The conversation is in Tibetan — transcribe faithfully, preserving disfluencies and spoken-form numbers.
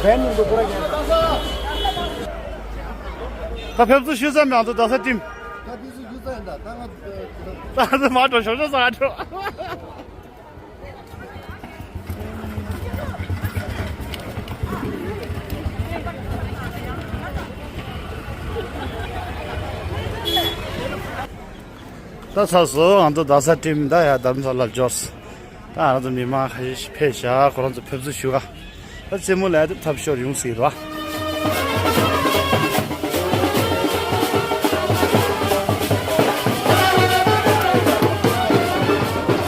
བན་ནི་འདུག་པོ་ར་ཡིན། ད་ཕེབས་བསུ་ཞུ་ས་མི་འདུག་རྡ་ས་ཊིམ། ད་ཕེབས་བསུ་ཞུ་ས་ཡིན་ད་ད་ང་། ད་ང་མ་འགྲོ་ཞོ་ཞོ་ས་འགྲོ། ད་ཚར་སོང་། ང་ཚོ་རྡ་ས་ཊིམ་ད་ཡར་རྡ་རམ་ས་ལ་འབྱོར་སོང་། ད་ང་ཚོ་མི་མང་ཁ་ཤས་ཤིག་ཕེབས་ཤག་ཁོ་རང་ཚོ་ཕེབས་བསུ་ཞུ་ག་ད་རྩེད་མོ་ལས་དེ་ཐབས་ཤོར་ཡོང་སྲིད་ར།